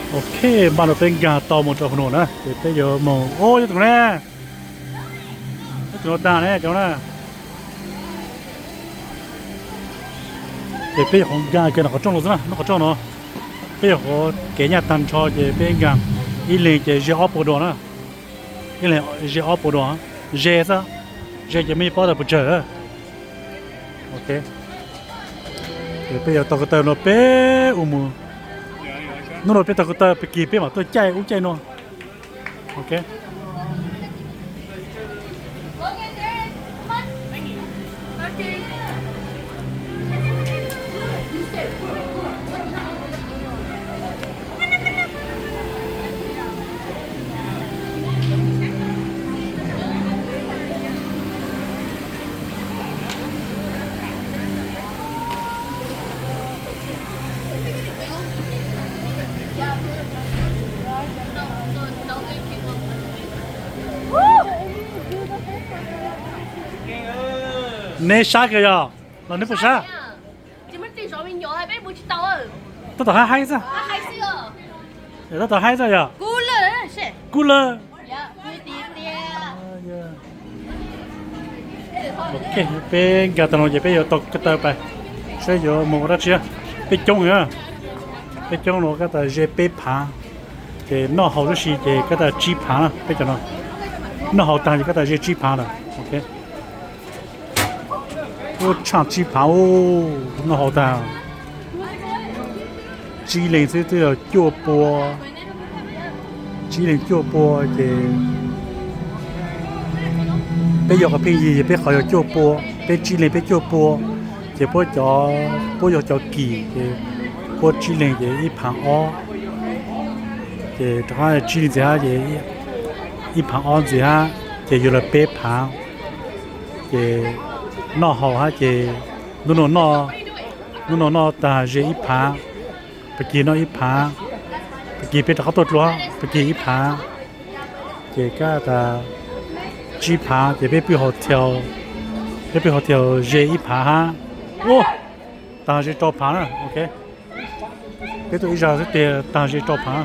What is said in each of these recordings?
Ok, npaj no peb nkag tau mus rau hauv no na, ces peb yuav mus, o, yog tus na, yog tus no tag ne cov na. Ces peb yuav qhov nkag kiag ntawm qhov rooj no xwb na, lub qhov rooj no. Peb yuav qhov kev nyaj tag nrho ces peb nkag, ib leeg ces ze ob puas dua na. Ib leeg ze ob puas dua, ze xwb, ze ces mej paub tas puas tsawg. Ok, ces peb yuav taug ko taw no peb ua mus. Hnub no peb taug ko taw peb kis peb mam tuaj caij ub caij no. Ok. Neb sab kiag yog los neb puas sab? Tab tom haib haib xwb. Tab tom haib xwb yog? Kub lawm. Ok, peb nkag tau no ces peb yuav taug ko taw pais saib yuav mus ua dab tsi. Peb coob, peb coob no kab tas ze peb phav, ces noj haus tib si ces kab tas tsib phav na peb cov no. Noj haus tag ces kab tas ze tsib phav lawm. Ok. Ua tshaj tsib phav, noj haus tag. Tsib leeg xwb twb yog cuaj pua. Tsib leeg cuaj pua ces peb yog qhov pheej yig ces peb qhov yog cuaj pua, peb tsib leeg peb cuaj pua, ces puab cov, puab yog cov kim ces puab tsib leeg ces ib phav ob, ces rov qab tsib leeg ntxiv hab ces ib phav ob ntxiv hab ces yuav lawm peb phav. Ces noj haus hab ces hnub no noj, hnub no noj tag ze ib phav, pab kig noj ib phav, pab kig peb rov qab tuaj dlua, pab kig ib phav, ces kab tas tsib phav ces peb pw hau thiau, peb pw hau thiau ze ib phav hab. Ua tag ze rau phav na, ok. Peb tuaj ib zag xwb tiag tag ze rau phav.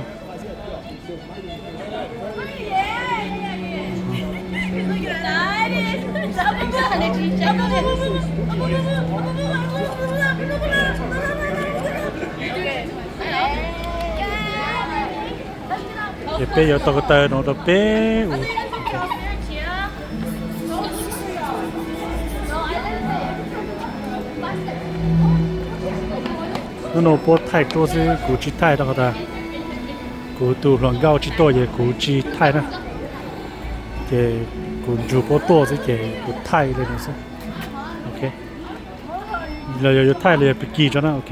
Ces peb yuav taug ko taw no rau peb ua. Hnub no puab thaij ruab xwb, kuv tsis thaij rau qhov tas kuv tus hluas nkauj tsis tuaj ces kuv tsis thaij na. Ces kuv nrug puab tuaj xwb ces kuv thaij li no xwb. Ok, los yog yuav thaij los yog pab kig tso na, ok.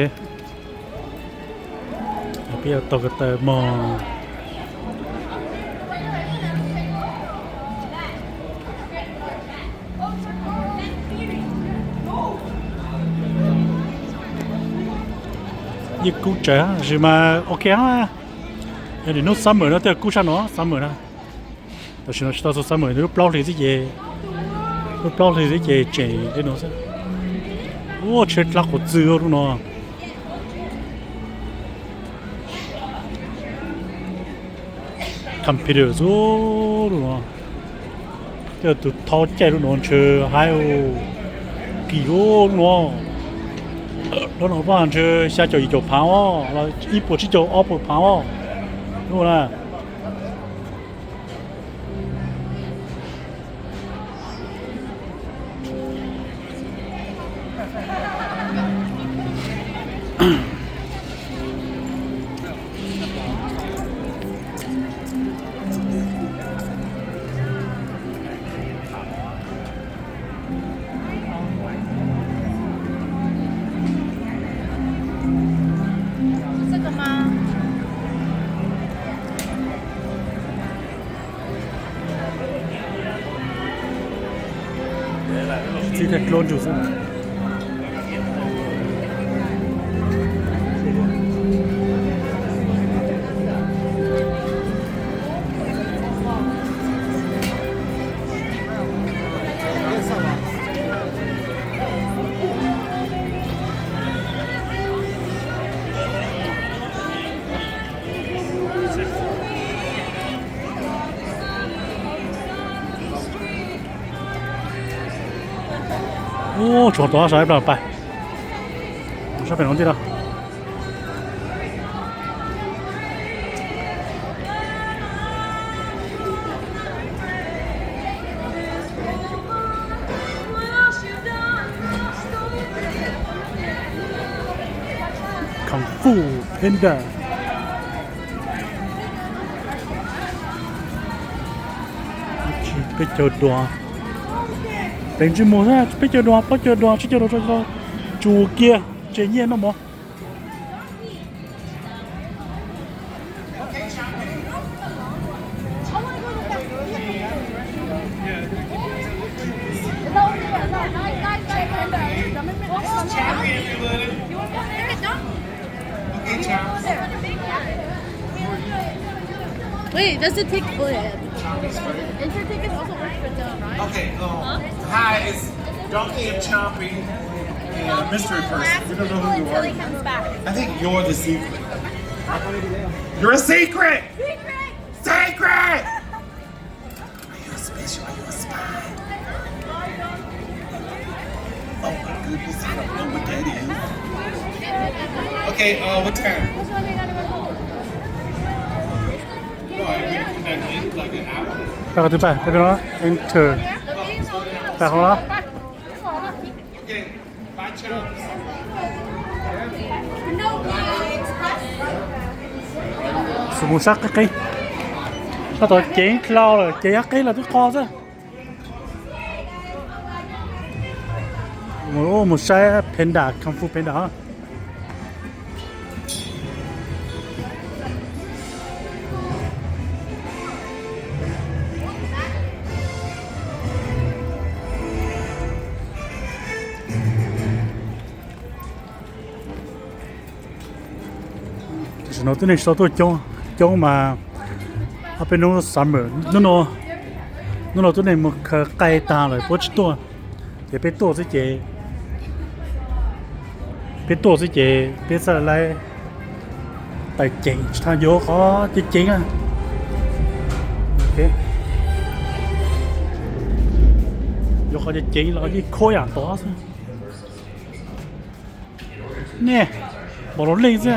Peb yuav taug ko taw mog. Yeej kub tsawv tab sis mas ok, yog nim hnub summer no thiaj kub tshaj no, summer na. Tam sim no tsis tau txog summer, lub plaub hlis xwb ces, lub plaub hlis xwb ces tseem li no xwb. Ua tsheb dlab qhuav txwj lub no. Computer xwb lub no. Tej tus thaub caij lub no ntshe haib, kim lub no. Lub no pab ntshe xya caum yim caum phav os, los ib puas tsib caum ob puas phav os. Lub na. Txij thaj dluab ntsug xwb. Ub, tshuav tau sab ib plag pais. Sab pem no ntij no. Kung Fu Panda. Peb caug duas. Teev tsis mus, peb caug duas, plaub caug duas, tsib caug duas, tsuas kiag, tseg nyiaj noj mov. Wait, does it take? Oh, yeah. Entry tickets also work for them, right? Okay, um, hi, it's Donkey and Chompy and a mystery person. We don't know who you are. Until he comes back. I think you're the secret. You're a secret! Secret! Secret! Are you a special? Are you a spy? Oh my goodness, I don't know what that is. Okay, uh, what time? No, I mean, can I wait, like, an hour? Peb qhov twg pais, peb no, enter. Pais qhov no. Okay. Xub mus sab qeeb qeeb, sab tod ceev dlhau lawm, ceev qeeb lawm twb qo xwb. Mus saib Panda, Kung Fu Panda. Tam sim no twb neeg tsis tau tuaj coob, coob mas ob peb hnub summer, hnub no, hnub no twb neeg mus khaws qai tag lawm puab tsis tuaj, ces peb tuaj xwb ces, peb tuaj xwb ces peb txhaj laib tawm ceev tsis tas yuav qhov ceev ceev na. Yuav qhov ceev ceev los yeej khuab yam tod xwb. Nej, npaum los leej xwb,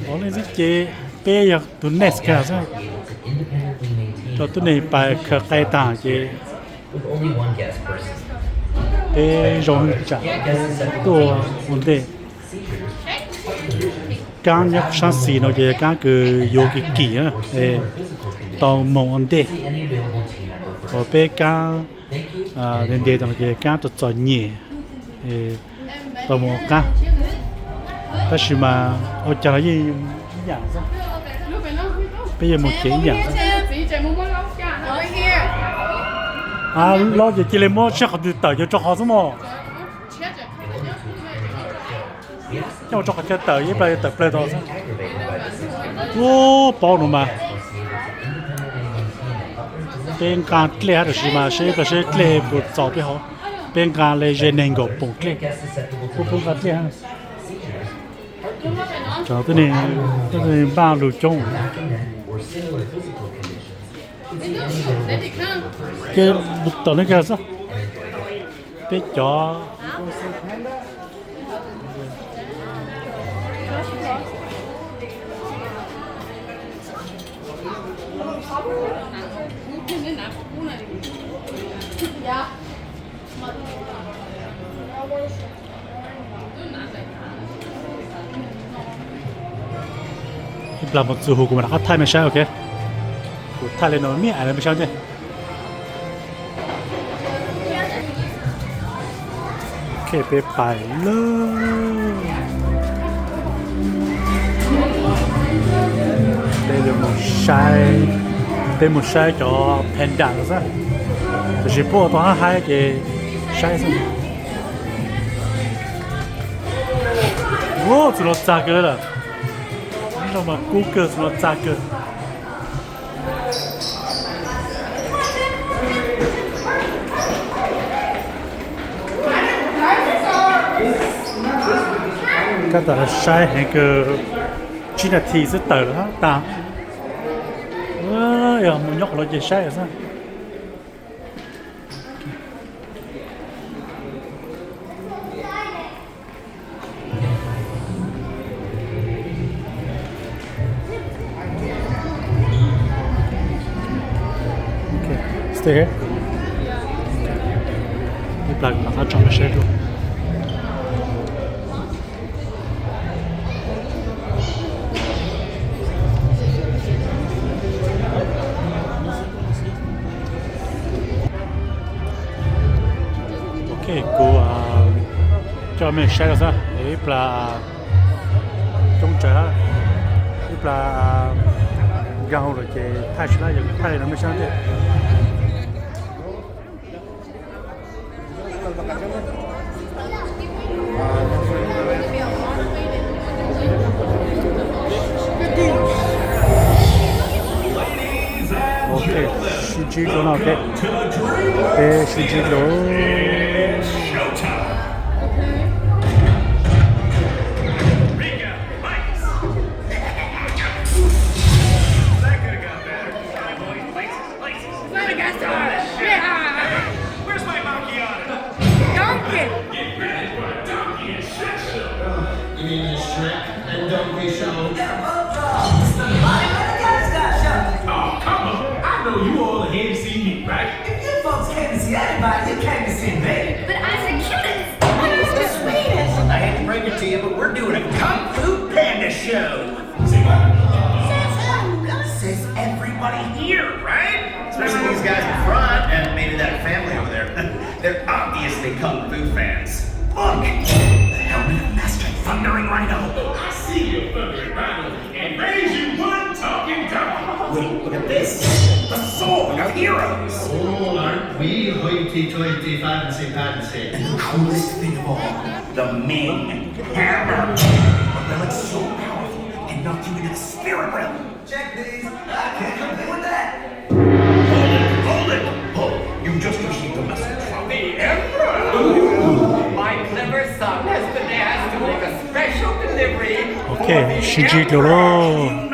npaum los leej xwb ces peb yog tus next guy xwb, rau tub neeg pais khaws qai tag ces peb zoo tsam tuaj ua ntej. Kaab nyob sab xis no ces kaab kws yuav kim kim tau moog ua ntej. Uas peb kaab ntev ntev tas no ces kaab txom txom nyem tau moog ua qaab, tab sis mas ua caag los yeej ib yaam xwb, peb yeej moog ceev ib yaam xwb. Laub ces cia li muab seb qhov twg tawm yuav rau qhov xwb mog. Nyob ua rau qhov chaw tawm, ib plag tawm plawg tau xwb. Ub, paub no mas. Peb nqaa dlej hab, tab sis mas seb ib plag seb dlej puas txaus peb hov. Peb nqaa le ze neeg nkaum poom dlej. Pub pub nqaa dlej hab. Cov tib neeg npaj lug coob. Ces lug tom nej kag xwb. Peb cov Ib plag moog txug huv kuv mam rov qab thaij mej saib, ok. Kuv thaij le no mib ais rau mej saib ntej. Ok, peb pais lawm. Peb mus saib, peb mus saib cov panda no xwb. Tab sis puab ua tau hab haib ces saib xwb. Ub, txug los txag kawg lawm. Ib zaug mas kub kawg, txug los txag kawg. Kab tam saib heev kawg, tsib nas this xwb tawm lawm hab tag. Yog mus nyob qhov no ces saib xwb. Ib plag kuv mam rov qab tso nej saib dua. Ok, kuv coj mej saib no xwb, ib plag coob tsawg, ib plag nkag hauv lawm ces thaij tsis tau, yog thaij li no mej saib thiab. Ok, sib ntsib dua no, ok, peb sib ntsib dua. Where's my macchiato? Donkey! Get ready for a donkey and shit show. You mean the Shrek and Donkey show? Yeah, well, uh, it's the Mario and the Gangsta show. Oh, come on. I know you all are here to see me, right? If you folks came to see anybody, you came to see me. But I'm the cutest. I'm the sweetest. I hate to break it to you, but we're doing a Kung Fu Panda show. Say what? Says who? Says everybody here, right? Especially these guys in front and maybe that family over there. They're obviously Kung Fu fans. Look! The helmet of Master Thundering Rhino. Oh, I see your Thundering Rhino. And raise you one talking donkey. Wait, look at this. The Sword of Heroes. Oh, aren't we hoity-toity fancy-pancy? And the coolest thing of all, the Ming Hammer. A relic so powerful it can knock you into the spirit realm. Check these. I can't compete with that. Hold it, hold it. Oh, you just received a message from the Emperor. My clever son has been asked to make a special delivery for the Emperor. Ok, sib ntsib dua lauj.